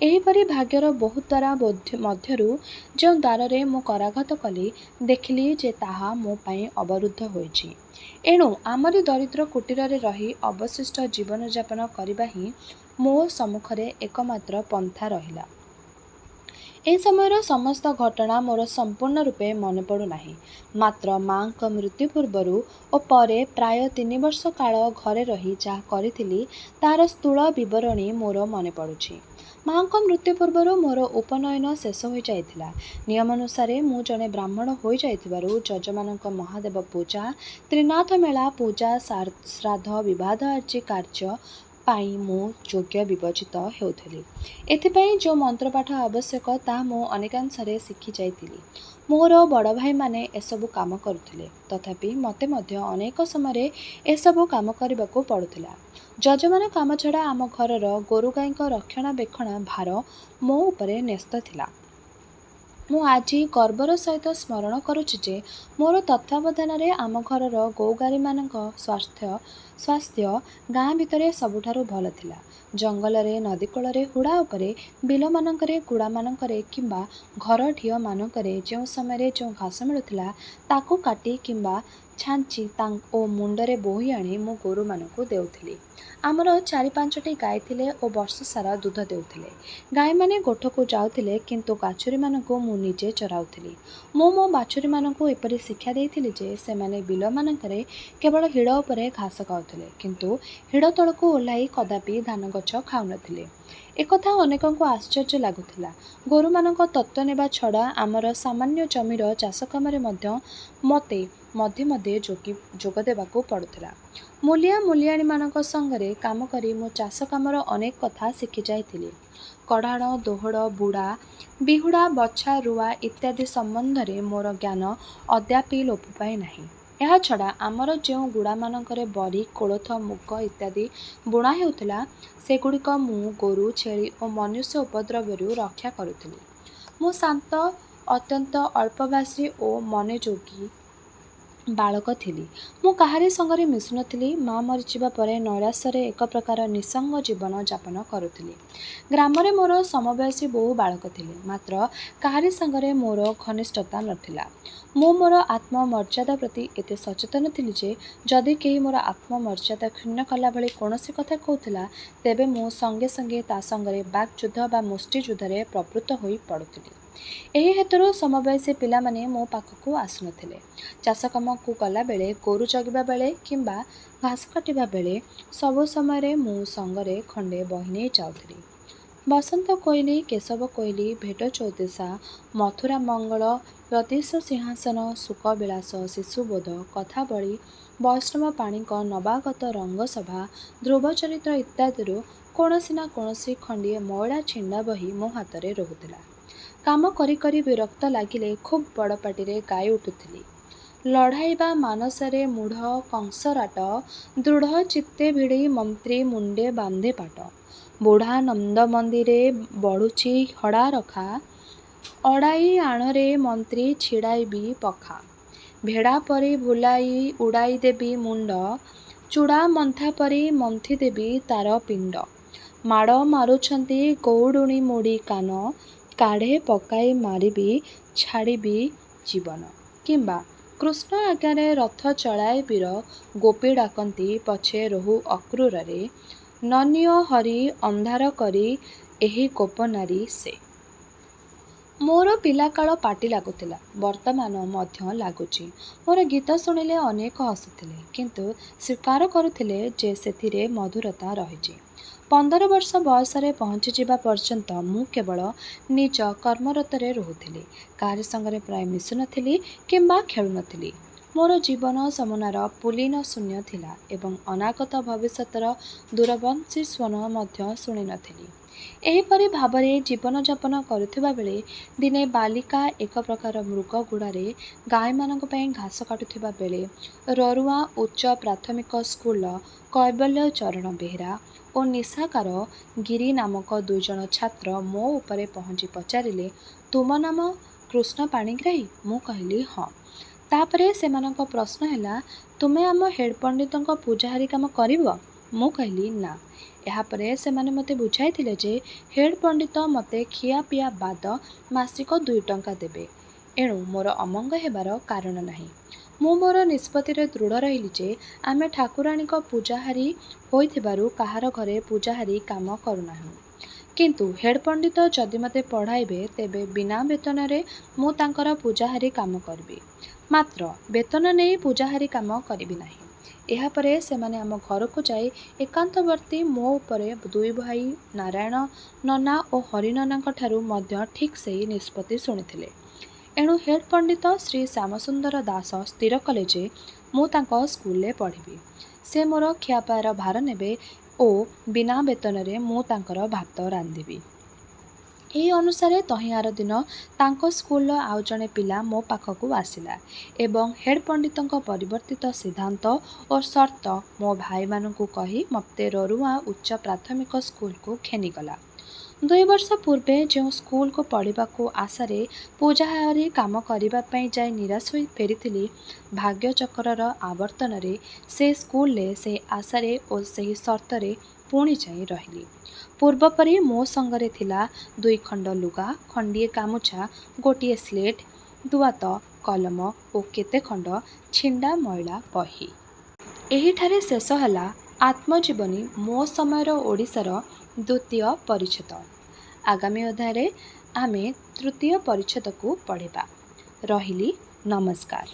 Speaker 1: ଏହିପରି ଭାଗ୍ୟର ବହୁ ଦ୍ୱାର ମଧ୍ୟରୁ ଯେଉଁ ଦ୍ୱାରରେ ମୁଁ କରାଘାତ କଲି, ଦେଖିଲି ଯେ ତାହା ମୋ ପାଇଁ ଅବରୁଦ୍ଧ ହୋଇଛି। ଏଣୁ ଆମରି ଦରିଦ୍ର କୁଟୀରରେ ରହି ଅବଶିଷ୍ଟ ଜୀବନଯାପନ କରିବା ହିଁ ମୋ ସମ୍ମୁଖରେ ଏକମାତ୍ର ପନ୍ଥା ରହିଲା। ଏହି ସମୟର ସମସ୍ତ ଘଟଣା ମୋର ସମ୍ପୂର୍ଣ୍ଣ ରୂପେ ମନେ ପଡ଼ୁନାହିଁ। ମାତ୍ର ମା'ଙ୍କ ମୃତ୍ୟୁ ପୂର୍ବରୁ ଓ ପରେ ପ୍ରାୟ 3 ବର୍ଷ କାଳ ଘରେ ରହି ଯାହା କରିଥିଲି, ତାହାର ସ୍ଥୂଳ ବିବରଣୀ ମୋର ମନେ ପଡ଼ୁଛି। ମା'ଙ୍କ ମୃତ୍ୟୁ ପୂର୍ବରୁ ମୋର ଉପନୟନ ଶେଷ ହୋଇଯାଇଥିଲା। ନିୟମାନୁସାରେ ମୁଁ ଜଣେ ବ୍ରାହ୍ମଣ ହୋଇଯାଇଥିବାରୁ ଯଜମାନଙ୍କ ମହାଦେବ ପୂଜା, ତ୍ରିନାଥ ମେଳା ପୂଜା, ଶ୍ରାଦ୍ଧ ବିବାହ ଆଦି କାର୍ଯ୍ୟ ପାଇଁ ମୁଁ ଯୋଗ୍ୟ ବିବେଚିତ ହେଉଥିଲି। ଏଥିପାଇଁ ଯେଉଁ ମନ୍ତ୍ରପାଠ ଆବଶ୍ୟକ, ତାହା ମୁଁ ଅନେକାଂଶରେ ଶିଖି ଯାଇଥିଲି। ମୋର ବଡ଼ ଭାଇମାନେ ଏସବୁ କାମ କରୁଥିଲେ। ତଥାପି ମୋତେ ମଧ୍ୟ ଅନେକ ସମୟରେ ଏସବୁ କାମ କରିବାକୁ ପଡ଼ୁଥିଲା। ଯଜମାନ କାମ ଛଡ଼ା ଆମ ଘରର ଗୋରୁଗାଈଙ୍କ ରକ୍ଷଣାବେକ୍ଷଣା ଭାର ମୋ ଉପରେ ନ୍ୟସ୍ତ ଥିଲା। ମୁଁ ଆଜି ଗର୍ବର ସହିତ ସ୍ମରଣ କରୁଛି ଯେ, ମୋର ତତ୍ତ୍ୱାବଧାନରେ ଆମ ଘରର ଗୋରୁଗାଈମାନଙ୍କ ସ୍ୱାସ୍ଥ୍ୟ ଗାଁ ଭିତରେ ସବୁଠାରୁ ଭଲ ଥିଲା। ଜଙ୍ଗଲରେ, ନଦୀକୂଳରେ, ହୁଡ଼ା ଉପରେ, ବିଲମାନଙ୍କରେ, ଗୁଡ଼ାମାନଙ୍କରେ କିମ୍ବା ଘର ଢିଅମାନଙ୍କରେ ଯେଉଁ ସମୟରେ ଯେଉଁ ଘାସ ମିଳୁଥିଲା, ତାକୁ କାଟି କିମ୍ବା ଛାଞ୍ଚି ଓ ମୁଣ୍ଡରେ ବୋହି ଆଣି ମୁଁ ଗୋରୁମାନଙ୍କୁ ଦେଉଥିଲି। ଆମର ଚାରି ପାଞ୍ଚଟି ଗାଈ ଥିଲେ ଓ ବର୍ଷସାରା ଦୁଧ ଦେଉଥିଲେ। ଗାଈମାନେ ଗୋଠକୁ ଯାଉଥିଲେ, କିନ୍ତୁ ବାଛୁରୀମାନଙ୍କୁ ମୁଁ ନିଜେ ଚରାଉଥିଲି। ମୁଁ ମୋ ବାଛୁରୀମାନଙ୍କୁ ଏପରି ଶିକ୍ଷା ଦେଇଥିଲି ଯେ, ସେମାନେ ବିଲମାନଙ୍କରେ କେବଳ ହିଡ଼ ଉପରେ ଘାସ ଖାଉଥିଲେ, କିନ୍ତୁ ହିଡ଼ ତଳକୁ ଓହ୍ଲାଇ କଦାପି ଧାନଗଛ ଖାଉନଥିଲେ। ଏକଥା ଅନେକଙ୍କୁ ଆଶ୍ଚର୍ଯ୍ୟ ଲାଗୁଥିଲା। ଗୋରୁମାନଙ୍କ ଯତ୍ନ ନେବା ଛଡ଼ା ଆମର ସାମାନ୍ୟ ଜମିର ଚାଷକାମରେ ମଧ୍ୟ ମୋତେ ମଧ୍ୟେ ମଧ୍ୟେ ଯୋଗ ଦେବାକୁ ପଡ଼ୁଥିଲା। ମୂଲିଆ ମୂଲିଆଣୀମାନଙ୍କ ସଙ୍ଗରେ କାମ କରି ମୁଁ ଚାଷକାମର ଅନେକ କଥା ଶିଖି ଯାଇଥିଲି। କଢାଣ, ଦୋହଡ଼, ବୁଡ଼ା, ବିହୁଡ଼ା, ବଛା, ରୁଆ ଇତ୍ୟାଦି ସମ୍ବନ୍ଧରେ ମୋର ଜ୍ଞାନ ଅଦ୍ୟାପି ଲୋପ ପାଇନାହିଁ। ଏହାଛଡ଼ା ଆମର ଯେଉଁ ଗୁଡ଼ାମାନଙ୍କରେ ବରି, କୋଳଥ, ମୁଗ ଇତ୍ୟାଦି ବୁଣା ହେଉଥିଲା, ସେଗୁଡ଼ିକ ମୁଁ ଗୋରୁ, ଛେଳି ଓ ମନୁଷ୍ୟ ଉପଦ୍ରବରୁ ରକ୍ଷା କରୁଥିଲି। ମୁଁ ଶାନ୍ତ, ଅତ୍ୟନ୍ତ ଅଳ୍ପଭାଷୀ ଓ ମନୋଯୋଗୀ ବାଳକ ଥିଲି। ମୁଁ କାହାରି ସଙ୍ଗରେ ମିଶୁନଥିଲି। ମା ମରିଯିବା ପରେ ନୈରାଶ୍ୟରେ ଏକପ୍ରକାର ନିଃସଙ୍ଗ ଜୀବନ ଯାପନ କରୁଥିଲି। ଗ୍ରାମରେ ମୋର ସମବୟସୀ ବହୁ ବାଳକ ଥିଲେ। ମାତ୍ର କାହାରି ସାଙ୍ଗରେ ମୋର ଘନିଷ୍ଠତା ନ ଥିଲା। ମୁଁ ମୋର ଆତ୍ମମର୍ଯ୍ୟାଦା ପ୍ରତି ଏତେ ସଚେତନ ଥିଲି ଯେ, ଯଦି କେହି ମୋର ଆତ୍ମମର୍ଯ୍ୟାଦା କ୍ଷୁଣ୍ଣ କଲାଭଳି କୌଣସି କଥା କହୁଥିଲା, ତେବେ ମୁଁ ସଙ୍ଗେ ସଙ୍ଗେ ତା ସଙ୍ଗରେ ବାକ୍ଯୁଦ୍ଧ ବା ମୁଷ୍ଟିଯୁଦ୍ଧରେ ପ୍ରବୃତ୍ତ ହୋଇ ପଡ଼ୁଥିଲି। ଏହି ହେତୁରୁ ସମବୟସୀ ପିଲାମାନେ ମୋ ପାଖକୁ ଆସୁନଥିଲେ। ଚାଷକାମକୁ ଗଲାବେଳେ, ଗୋରୁ ଜଗିବା ବେଳେ କିମ୍ବା ଘାସ କାଟିବା ବେଳେ ସବୁ ସମୟରେ ମୁଁ ସଙ୍ଗରେ ଖଣ୍ଡେ ବହି ନେଇ ଯାଉଥିଲି। ବସନ୍ତ କୋଇଲି, କେଶବ କୋଇଲି, ଭେଟ ଚଉତିଶା, ମଥୁରା ମଙ୍ଗଳ, ରତୀଶ ସିଂହାସନ, ଶୁକବିଳାସ, ଶିଶୁବୋଧ, କଥାବଳୀ, ବୈଷ୍ଣବ ପାଣିଙ୍କ ନବାଗତ ରଙ୍ଗସଭା, ଧ୍ରୁବଚରିତ୍ର ଇତ୍ୟାଦିରୁ କୌଣସି ନା କୌଣସି ଖଣ୍ଡିଏ ମଇଳା ଛିଣ୍ଡା ବହି ମୋ ହାତରେ ରହୁଥିଲା। କାମ କରି କରି ବିରକ୍ତ ଲାଗିଲେ ଖୁବ୍ ବଡ଼ ପାଟିରେ ଗାଇ ଉଠୁଥିଲି: ଲଢ଼ାଇବା ମାନସରେ ମୂଢ଼ କଂସରାଟ, ଦୃଢ଼ ଚିତ୍ତେ ଭିଡ଼ି ମନ୍ତ୍ରୀ ମୁଣ୍ଡେ ବାନ୍ଧେ ପାଟ, ବୁଢ଼ା ନନ୍ଦ ମନ୍ଦିରେ ବଢ଼ୁଛି ହଡ଼ାରଖା, ଅଡ଼ାଇ ଆଣରେ ମନ୍ତ୍ରୀ ଛିଡ଼ାଇବି ପଖା, ଭେଡ଼ା ପରି ଭୁଲାଇ ଉଡ଼ାଇଦେବି ମୁଣ୍ଡ, ଚୂଡ଼ା ମନ୍ଥା ପରି ମନ୍ଥିଦେବି ତାର ପିଣ୍ଡ, ମାଡ଼ ମାରୁଛନ୍ତି ଗଉଡ଼ୁଣୀ ମୋଡ଼ି କାନ, କାଢ଼େ ପକାଇ ମାରିବି ଛାଡ଼ିବି ଜୀବନ କିମ୍ବା କୃଷ୍ଣ ଆଜ୍ଞାରେ ରଥ ଚଳାଏ ବୀର, ଗୋପୀ ଡାକନ୍ତି ପଛେ ରହୁ ଅକ୍ରୂରରେ, ନ ନିଅ ହରି ଅନ୍ଧାର କରି ଏହି ଗୋପନାରୀ ସେ। ମୋର ପିଲାକାଳ ପାଟି ଲାଗୁଥିଲା, ବର୍ତ୍ତମାନ ମଧ୍ୟ ଲାଗୁଛି। ମୋର ଗୀତ ଶୁଣିଲେ ଅନେକ ହସୁଥିଲେ, କିନ୍ତୁ ସ୍ୱୀକାର କରୁଥିଲେ ଯେ ସେଥିରେ ମଧୁରତା ରହିଛି। 15 ବର୍ଷ ବୟସରେ ପହଞ୍ଚିଯିବା ପର୍ଯ୍ୟନ୍ତ ମୁଁ କେବଳ ନିଜ କର୍ମରତରେ ରହୁଥିଲି। କାହାରି ସଙ୍ଗରେ ପ୍ରାୟ ମିଶୁ ନଥିଲି କିମ୍ବା ଖେଳୁ ନଥିଲି। ମୋର ଜୀବନ ଯମୁନାର ପୁଲିନ ଶୂନ୍ୟ ଥିଲା ଏବଂ ଅନାଗତ ଭବିଷ୍ୟତର ଦୂରବଂଶୀସ୍ୱନ ମଧ୍ୟ ଶୁଣି ନଥିଲି। ଏହିପରି ଭାବରେ ଜୀବନଯାପନ କରୁଥିବାବେଳେ ଦିନେ ବାଲିକା ଏକ ପ୍ରକାର ମୃଗ ଗୁଡ଼ାରେ ଗାଈମାନଙ୍କ ପାଇଁ ଘାସ କାଟୁଥିବା ବେଳେ ରରୁଆଁ ଉଚ୍ଚ ପ୍ରାଥମିକ ସ୍କୁଲର କୈବଲ୍ୟ ଚରଣ ବେହେରା ଓ ନିଶାକାର ଗିରି ନାମକ ଦୁଇଜଣ ଛାତ୍ର ମୋ ଉପରେ ପହଞ୍ଚି ପଚାରିଲେ, ତୁମ ନାମ କୃଷ୍ଣ ପାଣିଗ୍ରାହୀ? ମୁଁ କହିଲି, ହଁ। ତା'ପରେ ସେମାନଙ୍କ ପ୍ରଶ୍ନ ହେଲା, ତୁମେ ଆମ ହେଡ୍ ପଣ୍ଡିତଙ୍କ ପୂଜାହାରୀ କାମ କରିବ? ମୁଁ କହିଲି, ନା। ଏହାପରେ ସେମାନେ ମୋତେ ବୁଝାଇଥିଲେ ଯେ ହେଡ୍ ପଣ୍ଡିତ ମୋତେ ଖିଆପିଆ ବାଦ ମାସିକ 2 ଟଙ୍କା ଦେବେ; ଏଣୁ ମୋର ଅମଙ୍ଗ ହେବାର କାରଣ ନାହିଁ। ମୁଁ ମୋର ନିଷ୍ପତ୍ତିରେ ଦୃଢ଼ ରହିଲି ଯେ ଆମେ ଠାକୁରାଣୀଙ୍କ ପୂଜାହାରୀ ହୋଇଥିବାରୁ କାହାର ଘରେ ପୂଜାହାରୀ କାମ କରୁନାହୁଁ; କିନ୍ତୁ ହେଡ୍ ପଣ୍ଡିତ ଯଦି ମୋତେ ପଢ଼ାଇବେ ତେବେ ବିନା ବେତନରେ ମୁଁ ତାଙ୍କର ପୂଜାହାରୀ କାମ କରିବି; ମାତ୍ର ବେତନ ନେଇ ପୂଜାହାରୀ କାମ କରିବି ନାହିଁ। ଏହାପରେ ସେମାନେ ଆମ ଘରକୁ ଯାଇ ଏକାନ୍ତବର୍ତ୍ତୀ ମୋ ଉପରେ ଦୁଇଭାଇ ନାରାୟଣ ନନା ଓ ହରି ନନାଙ୍କଠାରୁ ମଧ୍ୟ ଠିକ୍ ସେହି ନିଷ୍ପତ୍ତି ଶୁଣିଥିଲେ। ଏଣୁ ହେଡ୍ ପଣ୍ଡିତ ଶ୍ରୀ ଶ୍ୟାମସୁନ୍ଦର ଦାସ ସ୍ଥିର କଲେ ଯେ ମୁଁ ତାଙ୍କ ସ୍କୁଲରେ ପଢ଼ିବି। ସେ ମୋର ଖିଆପିଆର ଭାର ନେବେ ଓ ବିନା ବେତନରେ ମୁଁ ତାଙ୍କର ଭାତ ରାନ୍ଧିବି। ଏହି ଅନୁସାରେ ତହିଁ ଆରଦିନ ତାଙ୍କ ସ୍କୁଲର ଆଉ ଜଣେ ପିଲା ମୋ ପାଖକୁ ଆସିଲା ଏବଂ ହେଡ୍ ପଣ୍ଡିତଙ୍କ ପରିବର୍ତ୍ତିତ ସିଦ୍ଧାନ୍ତ ଓ ସର୍ତ୍ତ ମୋ ଭାଇମାନଙ୍କୁ କହି ମୋତେ ରରୁଆଁ ଉଚ୍ଚ ପ୍ରାଥମିକ ସ୍କୁଲକୁ ଘେନିଗଲା। ଦୁଇବର୍ଷ ପୂର୍ବେ ଯେଉଁ ସ୍କୁଲକୁ ପଢ଼ିବାକୁ ଆଶାରେ ପୂଜାହାରୀ କାମ କରିବା ପାଇଁ ଯାଇ ନିରାଶ ହୋଇ ଫେରିଥିଲି, ଭାଗ୍ୟଚକ୍ରର ଆବର୍ତ୍ତନରେ ସେ ସ୍କୁଲରେ ସେହି ଆଶାରେ ଓ ସେହି ସର୍ତ୍ତରେ ପୁଣି ଯାଇ ରହିଲି। ପୂର୍ବପରି ମୋ ସଙ୍ଗରେ ଥିଲା ଦୁଇଖଣ୍ଡ ଲୁଗା, ଖଣ୍ଡିଏ ଗାମୁଛା, ଗୋଟିଏ ସ୍ଳେଟ, ଦୁଆତ, କଲମ ଓ କେତେଖଣ୍ଡ ଛିଣ୍ଡା ମଇଳା ବହି। ଏହିଠାରେ ଶେଷ ହେଲା ଆତ୍ମଜୀବନୀ ମୋ ସମୟର ଓଡ଼ିଶାର ଦ୍ୱିତୀୟ ପରିଚ୍ଛେଦ। ଆଗାମୀ ଅଧ୍ୟାୟରେ ଆମେ ତୃତୀୟ ପରିଚ୍ଛେଦକୁ ପଢ଼ିବା। ରହିଲି, ନମସ୍କାର।